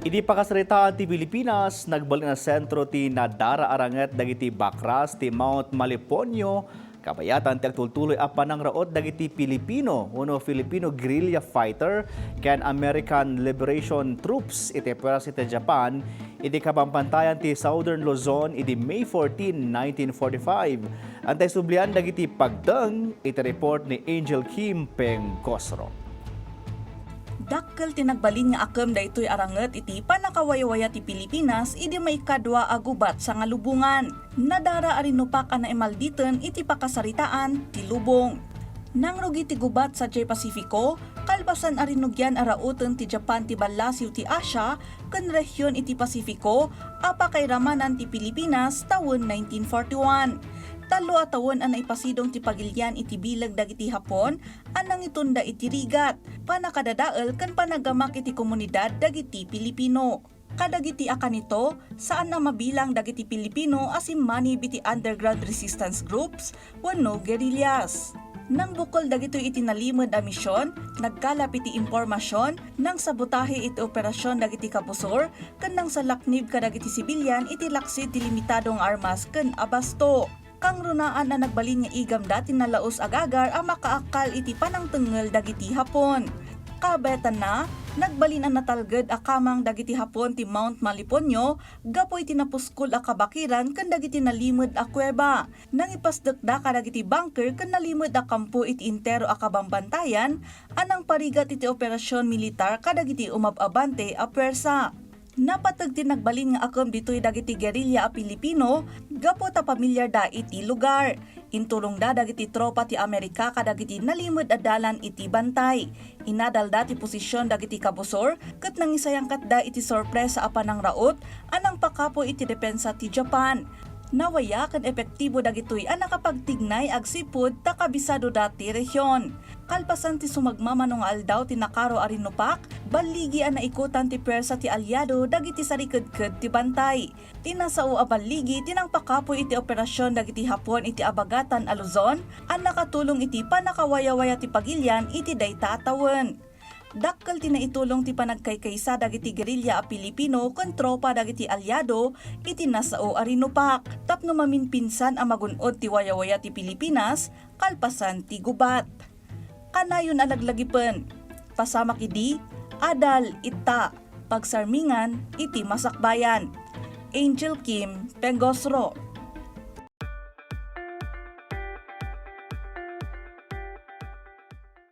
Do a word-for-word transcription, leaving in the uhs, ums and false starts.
Idi pakasaritaan ti Pilipinas, nagbalin a sentro ti nadara a ranget dagiti bakras ti Mount Maliponio, kabayatan ti agtultuloy a panangraot dagiti Pilipino wenno Filipino guerrilla fighter ken American Liberation Troops iti puwersa ti Japan iti kabambantayan ti Southern Luzon idi May fourteen, nineteen forty-five. Antay sublian dagiti pagdeng iti report ni Angel Kim Pengosro. Dakkel ti nagbalin nga akem daytoy a ranget iti pannakawaywaya ti Pilipinas idi maikadua a gubat sa nga lubongan. Nadara a rinupak a naimalditen iti pakasaritaan ti lubong. Nangrugi ti gubat sadiay Pasifiko, kalpasan a rinugian a rauten ti Japan ti ballasiw ti Asia ken rehiyon iti Pasifiko a pakairamanan ti Pilipinas tawen nineteen forty-one. Tallo a tawen a naipasidong ti pagilian iti bileg dagiti Hapon a nangitunda iti rigat, pannakadadael ken panagamak iti komunidad dagiti Pilipino. Kadagiti a kanito, saan a mabilang dagiti Pilipino a simmanib iti underground resistance groups wenno guerrillas. Nangbukel dagitoy iti nalimed a mision, nagkalap iti impormasion, nangsabotahe iti operasyon dagiti kabusor, ken nangsalaknib kadagiti sibilian iti laksid ti limitado nga armas ken abasto. Kangrunaan a nagbalin nga igamda ti nalaus a gagar a makaakkal iti panangtengngel dagiti Hapon. Kabaetanna, nagbalin a natalged a kamang dagiti Hapon ti Mount Maliponio gapu iti napuskol a kabakiran ken dagiti nalimed a kuweba. Nangipasdekda kadagiti bunker ken nalimed a kampo iti entero a kabambantayan a nangparigat iti operasyon militar kadagiti umab-abante a puwersa. Napateg ti nagbalin nga akem ditoy dagiti guerrilla a Pilipino gapu ta pamilyarda iti lugar. Intulongda dagiti tropa ti Amerika kadagiti nalimed a dalan iti bantay. Inadalda ti posisyon dagiti kabusor ket nangisayangkatda iti sorpresa a panangraot a nangpakapuy iti depensa ti Japan. Nawaya ken epektibo dagitoy a nakapagtignay agsipud ta kabisadoda ti rehiyon. Kalpasan ti sumagmamano nga aldaw ti nakaro a rinupak, balligi a naikutan ti puwersa ti aliado dagiti sarikedked ti bantay. Ti nasao a balligi ti nangpakapuy iti operasyon dagiti Hapon iti Abagatan a Luzon a nakatulong iti pannakawayawaya ti pagilian iti dayta a tawen. Dakkel ti naitulong ti panagkaykaysa dagiti guerrilla a Pilipino ken tropa dagiti aliado iti nasao a rinupak tapno maminpinsan a magun-od ti wayawaya ti Pilipinas kalpasan ti gubat. Kanayon a laglagipen. Pasamak idi, adal ita, pagsarmingan iti masakbayan. Angel Kim Pengosro.